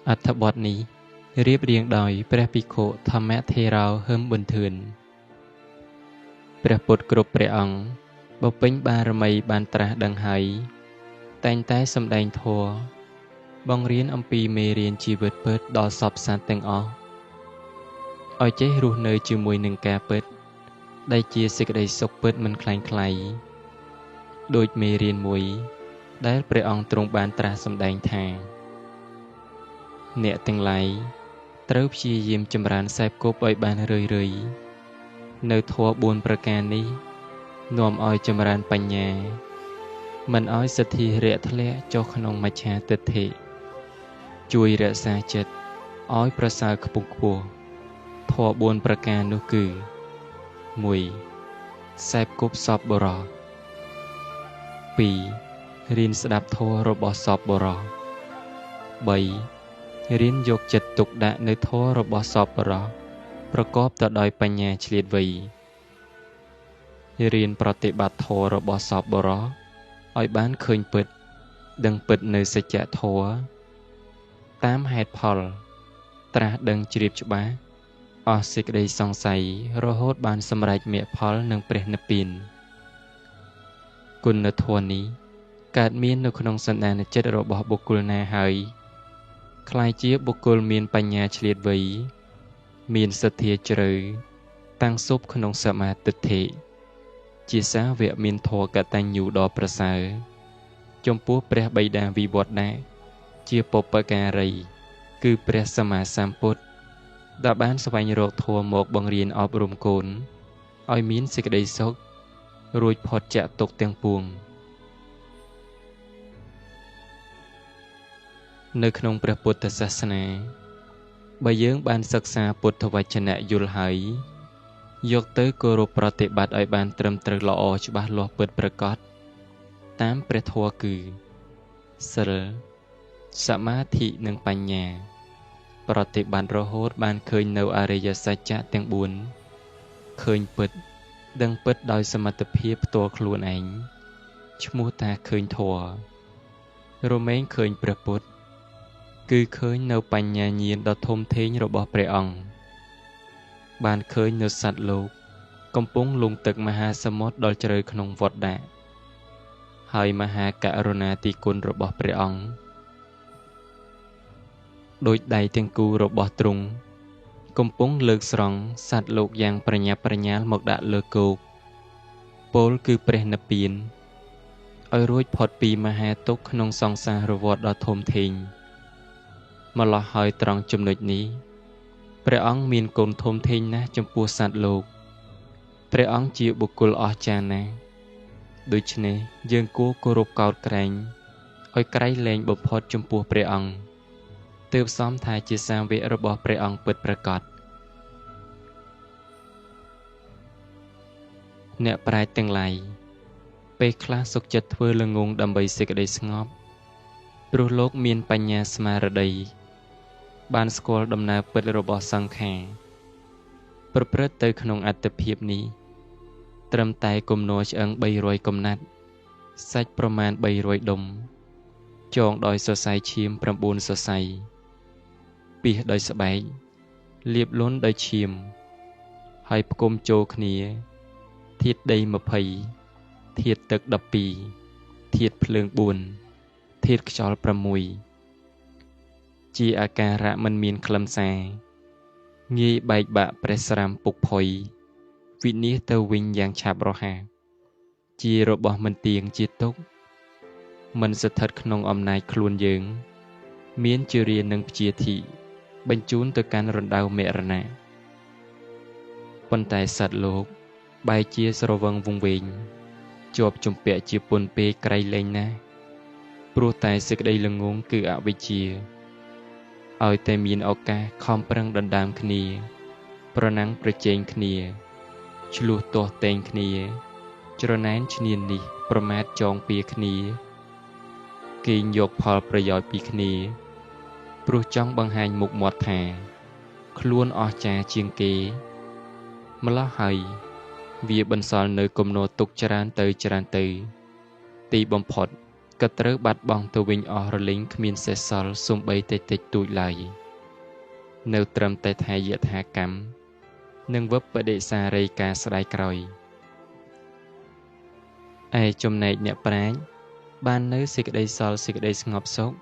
អត្ថបទនេះរៀបរៀងដោយព្រះភិក្ខុធម្មថេរោហឹមប៊ុនធឿនព្រះពុទ្ធគ្រប់ព្រះអង្គបំពេញបារមីបានត្រាស់ដឹងហើយតែងតែសម្ដែងធម៌បង្រៀនអំពីមេរៀនជីវិតពិតដល់សព្វសត្វទាំងអស់ឲ្យចេះរស់នៅជាមួយនឹងការពិតដែលជាសេចក្តីសុខពិតមិនក្លែងក្លាយដូចមេរៀនមួយដែលព្រះអង្គទ្រង់បានត្រាស់សម្ដែងថាអ្នកទាំងឡាយត្រូវព្យាយាមចម្រើនសេពគប់ឲ្យបានរឿយៗនៅធម៌4ប្រការនេះនាំឲ្យចម្រើនបញ្ញាមិនឲ្យសទ្ធារាក់ធ្លាក់ចុះក្នុងមច្ឆាទិដ្ឋិជួយរក្សាចិត្តឲ្យប្រសើរខ្ពង់ខ្ពស់ធម៌4ប្រការនោះគឺ1សេពគប់សពបុរស2រៀនស្ដាប់ធម៌របស់សពបុរស3រៀនយកចិត្តទុកដាក់នៅធម៌របស់សពបុរសប្រកបទៅដោយបញ្ញាឆ្លៀតវៃរៀនប្រតិបត្តិធម៌របស់សពបុរសឲ្យបានឃើញពិតដឹងពិតនៅសច្ចធម៌តាមហេតុផលត្រាស់ដឹងជ្រាបច្បាស់អស់សេចក្តីសង្ស័យរហូតបានសម្រេចមគ្គផលនិងព្រះនិព្វានគុណធម៌នេះកើតមាននៅក្នុងសន្តានចិត្តរបស់បុគ្គលណាហើយក្លាយជាបុគ្គលមានបញ្ញាឆ្លៀតវៃមានសទ្ធាជ្រៅតាំងសុបក្នុងសមាទិដ្ឋិជាសាវកមានធម៌កតញ្ញូដ៏ប្រសើរចំពោះព្រះបិតាវិវត្តន៍ជាបុព្វការីគឺព្រះសម្មាសម្ពុទ្ធដែលបានស្វែងរកធម៌មកបង្រៀនអប់រំកូនឲ្យមានសេចក្តីសុខរួចផុតចាកទុក្ខទាំងពួងនៅក្នុងព្រះពុទ្ធសាសនាបើយើងបានសិក្សាពុទ្ធវចនៈយល់ហើយយកទៅគោរពប្រតិបត្តិឲ្យបានត្រឹមត្រូវល្អច្បាស់លាស់ពិតប្រាកដតាមព្រះធម៌គឺសិលសមាធិនិងបញ្ញាប្រតិបត្តិរហូតបានឃើញនៅអរិយសច្ចៈទាំង4ឃើញពិតដឹងពិតដោយសមត្ថភាពផ្ទាល់ខ្លួនឯងឈ្មោះថាឃើញធម៌រមែងឃើញព្រះពុទ្ធគឺឃើញនៅបញ្ញាញាណដ៏ធំធេងរបស់ព្រះអង្គបានឃើញនៅសត្វលោកកំពុងលង់ទឹកមហាសមុទ្រដល់ជ្រៅក្នុងវដ្តៈហើយមហាករុណាធិគុណរបស់ព្រះអង្គដោយដៃទាំងគូរបស់ទ្រង់កំពុងលើកស្រង់សត្វលោកយ៉ាងប្រញាប់ប្រញាល់មកដាក់លើគោកពោលគឺព្រះនិព្វានឲ្យរួចផុតពីមហាទុក្ខក្នុងសង្សារវដ្តដ៏ធំធេងម្ល៉េះហើយត្រង់ចំណុចនេះព្រះអង្គមានគុណធំធេងណាស់ចំពោះសត្វលោកព្រះអង្គជាបុគ្គលអស្ចារ្យណាស់ដូច្នេះយើងគួរគោរពកោតក្រែងឲ្យក្រៃលែងបំផុតចំពោះព្រះអង្គទើបសមថាជាសាវករបស់ព្រះអង្គពិតប្រាកដអ្នកប្រាជ្ញទាំងឡាយពេលខ្លះសុខចិត្តធ្វើល្ងង់ដើម្បីសេចក្តីស្ងប់ព្រោះលោកមានបញ្ញាស្មារតីបានស្គាល់ដំណើរពិតរបស់សង្ខារប្រព្រឹត្តទៅក្នុងអត្តភាពនេះត្រឹមតែគំនរឆ្អឹង300កំណាត់សាច់ប្រមាណ300ដុំចងដោយសរសៃឈាម9សរសៃពីសដោយស្បែកលាបលន់ដោយឈាមហើយផ្គុំចូលគ្នាធាតុដី20ធាតុទឹក12ធាតុភ្លើង4ធាតុខ្យល់6ជាអាការៈមិនមានខ្លឹមសារងាយបែកបាក់ប្រេះស្រាំពុកផុយវិនាសទៅវិញយ៉ាងឆាប់រហ័សជារបស់មិនទៀងជាទុក្ខមិនស្ថិតក្នុងអំណាចខ្លួនយើងមានជារានឹងព្យាធិបញ្ជូនទៅកាន់រណ្ដៅមរណៈប៉ុន្តែសត្វលោកបែរជាស្រវឹងវង្វេងជាប់ជំពាក់ជាពន្ធពេកក្រៃលែងណាស់ព្រោះតែសេចក្តីល្ងង់គឺអវិជ្ជាឲ្យតែមានឱកាសខំប្រឹងដណ្ដើមគ្នាប្រណាំងប្រជែងគ្នាឆ្លោះទាស់ទែងគ្នាច្រណែនឈ្នាននេះប្រមាថចងពៀគ្នាគេងយកផលប្រយោជន៍ពីគ្នាព្រោះចង់បង្ហាញមុខមាត់ថាខ្លួនអស្ចារ្យជាងគេម្ល៉េះហើយវាបន្សល់នៅគំនរទុក្ខច្រើនទៅច្រើនទៅទីបំផុត ក៏ត្រូវបាត់បង់ទៅវិញអស់រលីងគ្មានសេសសល់សូម្បីតែតិចតួចឡើយនៅត្រឹមតែថាយថាកម្មនិងវិបដិសារីការស្ដាយក្រោយឯចំណែកអ្នកប្រាជ្ញបាននៅសេចក្តីសល់សេចក្តីស្ងប់សុខ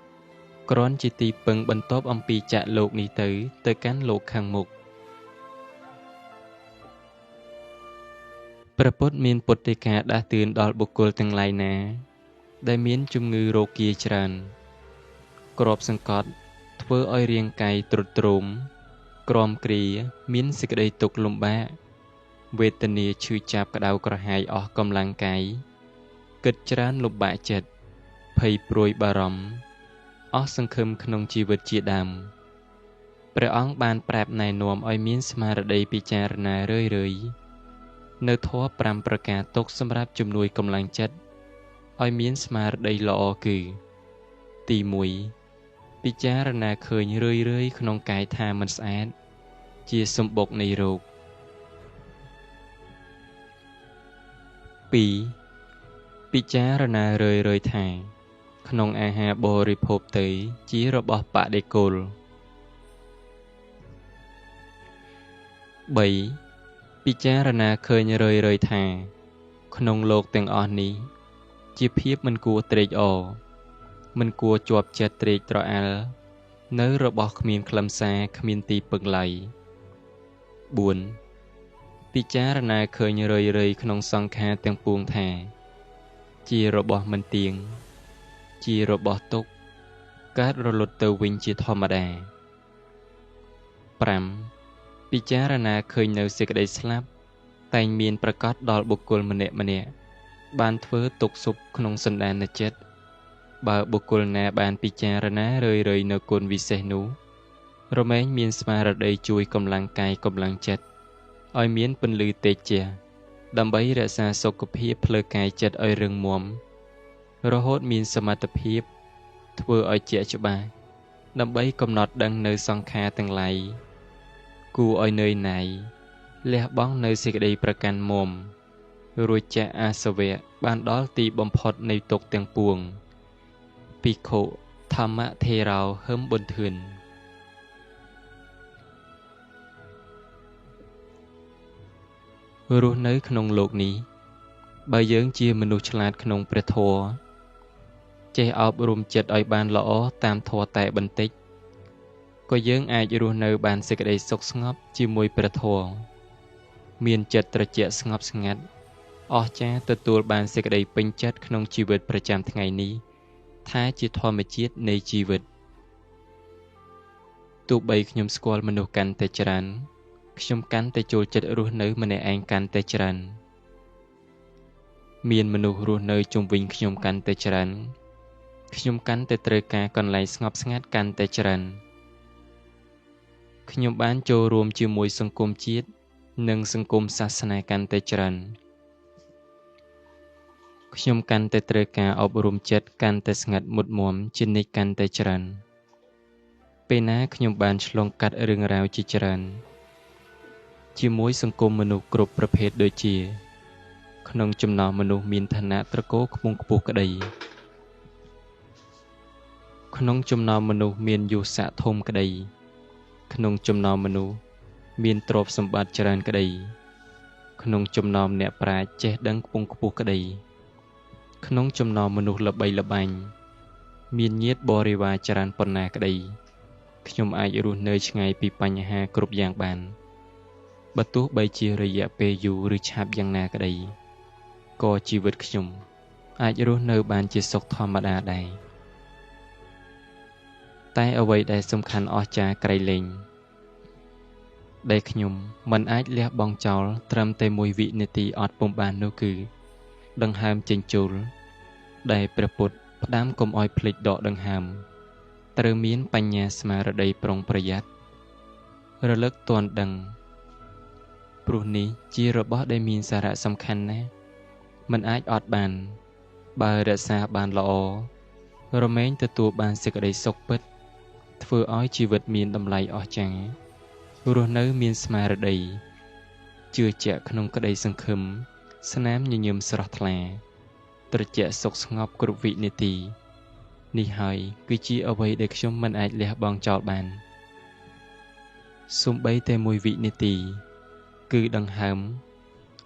គ្រាន់ជាទីពឹងបន្ទាប់អំពីចាកលោកនេះទៅកាន់លោកខាងមុខព្រះពុទ្ធមានពុទ្ធដីកាដាស់តឿនដល់បុគ្គលទាំងឡាយណាដែលមានជំងឺរោគាច្រើនក្របសង្កត់ធ្វើឲ្យរាងកាយទ្រុឌទ្រោមក្រំគ្រាមានសេចក្តីទុក្ខលំបាកវេទនាឈឺចាប់ក្តៅក្រហាយអស់កម្លាំងកាយគិតច្រើនលំបាកចិត្តភ័យព្រួយបារម្ភអស់សង្ឃឹមក្នុងជីវិតជាដើមព្រះអង្គបានប្រាប់ណែនាំឲ្យមានស្មារតីពិចារណារឿយៗនៅធម៌5ប្រការទុកសម្រាប់ជំនួយកម្លាំងចិត្តឲ្យមានស្មារតីល្អគឺទី1ពិចារណាឃើញរឿយៗក្នុងកាយថាមិនស្អាតជាសម្បុកនៃរោគ2ពិចារណារឿយៗថាក្នុងអាហារបរិភោគទៅជារបស់បដិគល3ពិចារណាឃើញរឿយៗថាក្នុងលោកទាំងអស់នេះជាភាពមិនគួរត្រេកអរមិនគួរជាប់ចិត្តត្រេកត្រអាលនៅរបស់គ្មានខ្លឹមសារគ្មានទីពឹងឡើយ4ពិចារណាឃើញរឿយៗក្នុងសង្ខារទាំងពួងថាជារបស់មិនទៀងជារបស់ទុក្ខកើតរលត់ទៅវិញជាធម្មតា5ពិចារណាឃើញនៅសេចក្តីស្លាប់តែងមានប្រកបដល់បុគ្គលម្នាក់ៗបានធ្វើទុក្ខសុខក្នុងសន្តានចិត្តបើបុគ្គលណាបានពិចារណារឿយៗនៅគុណវិសេសនោះរមែងមានស្មារតីជួយកម្លាំងកាយកម្លាំងចិត្តឲ្យមានពន្លឺតេជៈដើម្បីរក្សាសុខភាពផ្លូវកាយចិត្តឲ្យរឹងមាំរហូតមានសមត្ថភាពធ្វើឲ្យជាក់ច្បាស់ដើម្បីកំណត់ដឹងនៅសង្ខារទាំងឡាយគួរឲ្យនឿយណាយលះបង់នៅសេចក្តីប្រកាន់មុំរួចចាកអាសវៈបានដល់ទីបំផុតនៃទុក្ខទាំងពួងភិក្ខុធម្មថេរោហឹមប៊ុនធឿនរស់នៅក្នុងលោកនេះបើយើងជាមនុស្សឆ្លាតក្នុងព្រះធម៌ចេះអប់រំចិត្តឲ្យបានល្អតាមធម៌តែបន្តិចក៏យើងអាចរស់នៅបានសេចក្តីសុខស្ងប់ជាមួយព្រះធម៌មានចិត្តត្រជាក់ស្ងប់ស្ងាត់អស្ចារ្យទទួលបានសេចក្តីពេញចិត្តក្នុងជីវិតប្រចាំថ្ងៃនេះថាជាធម្មជាតិនៃជីវិតទោះបីខ្ញុំស្គាល់មនុស្សកាន់តែច្រើនខ្ញុំកាន់តែចូលចិត្តរស់នៅម្នាក់ឯងកាន់តែច្រើនមានមនុស្សរស់នៅជុំវិញខ្ញុំកាន់តែច្រើនខ្ញុំកាន់តែត្រូវការកន្លែងស្ងប់ស្ងាត់កាន់តែច្រើនខ្ញុំបានចូលរួមជាមួយសង្គមជាតិនិងសង្គមសាសនាកាន់តែច្រើនខ្ញុំកាន់តែត្រូវការអប់រំចិត្តកាន់តែស្ងាត់មុតមាំជានិច្ចកាន់តែច្រើនពេលណាខ្ញុំបានឆ្លងកាត់រឿងរ៉ាវជាច្រើនជាមួយសង្គមមនុស្សគ្រប់ប្រភេទដូចជាក្នុងចំណោមមនុស្សមានឋានៈត្រកូលខ្ពង់ខ្ពស់ក្តីក្នុងចំណោមមនុស្សមានយុស័ក្តិធំក្តីក្នុងចំណោមមនុស្សមានទ្រព្យសម្បត្តិច្រើនក្តីក្នុងចំណោមអ្នកប្រាជ្ញចេះដឹងខ្ពង់ខ្ពស់ក្តីក្នុងចំណោមមនុស្សល្បីល្បាញមានញាតិបរិវារច្រើនប៉ុណ្ណាក្តីខ្ញុំអាចរស់នៅឆ្ងាយពីបញ្ហាគ្រប់យ៉ាងបានបើទោះបីជារយៈពេលយូរឬឆាប់យ៉ាងណាក្តីក៏ជីវិតខ្ញុំអាចរស់នៅបានជាសុខធម្មតាដែរតែអ្វីដែលសំខាន់អស្ចារ្យក្រៃលែងដែលខ្ញុំមិនអាចលះបង់ចោលត្រឹមតែមួយវិនាទីអត់ពុំបាននោះគឺដង្ហើមចេញចូលដែលព្រះពុទ្ធផ្ដាំកុំឲ្យភ្លេចដកដង្ហើមត្រូវមានបញ្ញាស្មារតីប្រុងប្រយ័ត្នរលឹកទាន់ដឹងព្រោះនេះជារបស់ដែលមានសារៈសំខាន់ណាស់មិនអាចអត់បានបើរក្សាបានល្អរមែងទទួលបានសេចក្តីសុខពិតធ្វើឲ្យជីវិតមានតម្លៃអស្ចារ្យរស់នៅមានស្មារតីជឿជាក់ក្នុងក្តីសង្ឃឹមស្នាមញញឹមស្រស់ថ្លា ត្រជាក់សុខស្ងប់គ្រប់វិនាទីនេះហើយគឺជាអ្វីដែលខ្ញុំមិនអាចលះបង់ចោលបានសូម្បីតែមួយវិនាទីគឺដង្ហើម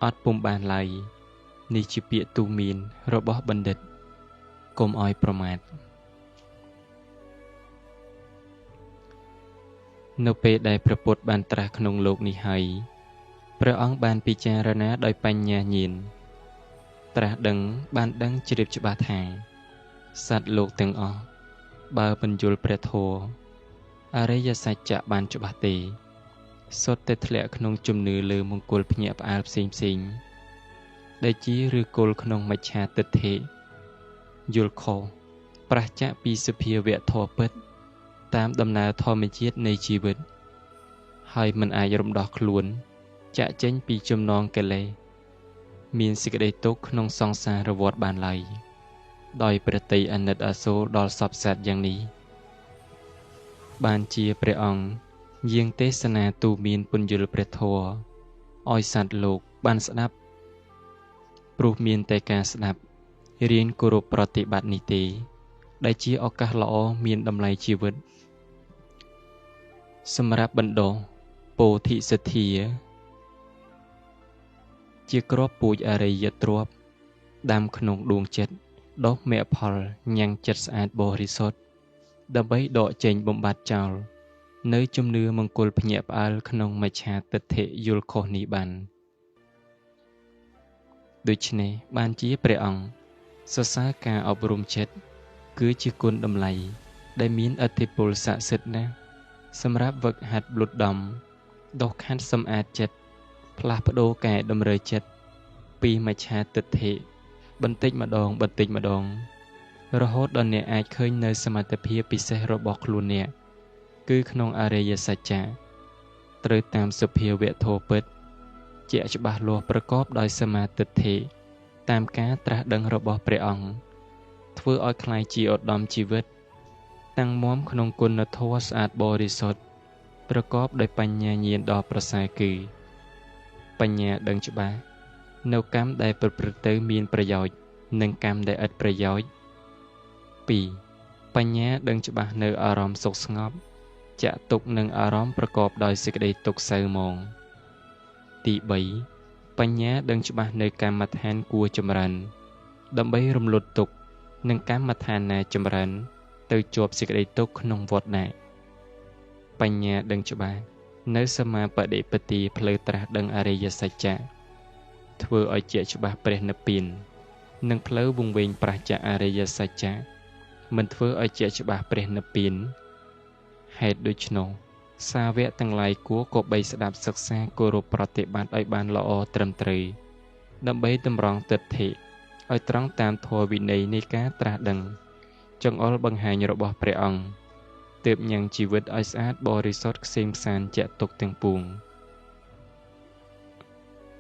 អត់ពុំបានឡើយនេះជាពាក្យទូន្មានរបស់បណ្ឌិតកុំឲ្យប្រមាថនៅពេលដែលព្រះពុទ្ធបានត្រាស់ក្នុងលោកនេះហើយព្រះអង្គបានពិចារណាដោយបញ្ញាញាណត្រាស់ដឹងបានដឹងជ្រាបច្បាស់ថាសត្វលោកទាំងអស់បើពន្យល់ព្រះធម៌អរិយសច្ចៈបានច្បាស់ទេសុទ្ធតែធ្លាក់ក្នុងជំនឿលើមង្គលភ្ញាក់ផ្អើលផ្សេងៗដែលជាឬគល់ក្នុងមច្ឆាទិដ្ឋិយល់ខុសប្រឆាចពីសភាវៈធម៌ពិតតាមដំណើរធម្មជាតិនៃជីវិតហើយមិនអាចរំដោះខ្លួនចាក់ចេញពីចំណងកិលេសមានសេចក្តីទុក្ខក្នុងសង្សារវដ្តបានឡើយដោយព្រះទ័យអាណិតអាសូរដល់សព្វសត្វយ៉ាងនេះបានជាព្រះអង្គយាងទេសនាទូមានពន្យល់ព្រះធម៌ឲ្យសត្វលោកបានស្ដាប់ព្រោះមានតែការស្ដាប់រៀនគោរពប្រតិបត្តិនេះទេដែលជាឱកាសល្អមានតម្លៃជីវិតសម្រាប់បណ្ដុះពោធិសទ្ធាជាគ្រាប់ពូជអរិយទ្រព្យដាំក្នុងដួងចិត្តដុះមគ្គផលញ៉ាំងចិត្តស្អាតបរិសុទ្ធដើម្បីដកចេញបំបត្តិចោលនៅជំនឿមង្គលភ្ញាក់ផ្អើលក្នុងមច្ឆាទិដ្ឋិយល់ខុសនេះបានដូច្នេះបានជាព្រះអង្គសរសើរការអប់រំចិត្តគឺជាគុណតម្លៃដែលមានឥទ្ធិពលស័ក្តិសិទ្ធិណាស់សម្រាប់វឹកហាត់លុតដំដុសខាត់សម្អាតចិត្តផ្លាស់ប្ដូរកែតម្រូវចិត្តពីមច្ឆាទិដ្ឋិបន្តិចម្ដងបន្តិចម្ដងរហូតដល់អ្នកអាចឃើញនៅសមត្ថភាពពិសេសរបស់ខ្លួនអ្នកគឺក្នុងអរិយសច្ចៈត្រូវតាមសភាវៈធម៌ពិតជាក់ច្បាស់លាស់ប្រកបដោយសមាទិដ្ឋិតាមការត្រាស់ដឹងរបស់ព្រះអង្គធ្វើឲ្យក្លាយជាឧត្តមជីវិតតាំងមាំក្នុងគុណធម៌ស្អាតបរិសុទ្ធប្រកបដោយបញ្ញាញាណដ៏ប្រសើរគឺបញ្ញាដឹងច្បាស់នៅកម្មដែលប្រព្រឹត្តទៅមានប្រយោជន៍និងកម្មដែលឥតប្រយោជន៍2បញ្ញាដឹងច្បាស់នៅអារម្មណ៍សុខស្ងប់ចាក់ទុកនឹងអារម្មណ៍ប្រកបដោយសេចក្តីទុក្ខសៅហ្មងទី3បញ្ញាដឹងច្បាស់នៅកម្មដ្ឋានគួរចម្រើនដើម្បីរំលត់ទុក្ខនិងកម្មដ្ឋានណាចម្រើនទៅជាប់សេចក្តីទុក្ខក្នុងវដ្តៈបញ្ញាដឹងច្បាស់នៅសមាបដិបទាផ្លូវត្រាស់ដឹងអរិយសច្ចៈធ្វើឲ្យជាក់ច្បាស់ព្រះនិព្វាននិងផ្លូវវង្វេងប្រឆាចអរិយសច្ចៈមិនធ្វើឲ្យជាក់ច្បាស់ព្រះនិព្វានហេតុដូច្នោះសាវកទាំងឡាយគួរគប្បីស្ដាប់សិក្សាគោរពប្រតិបត្តិឲ្យបានល្អត្រឹមត្រូវដើម្បីតម្រង់ទិដ្ឋិឲ្យត្រង់តាមធម៌វិន័យនៃការត្រាស់ដឹងចង្អុលបង្ហាញរបស់ព្រះអង្គទើបញ៉ាំងជីវិតឲ្យស្អាតបរិសុទ្ធក្សេមក្សាន្តជាក់ទុកទាំងពួង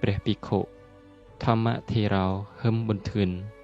ព្រះភិក្ខុធម្មធេរោហឹមប៊ុនធឿន។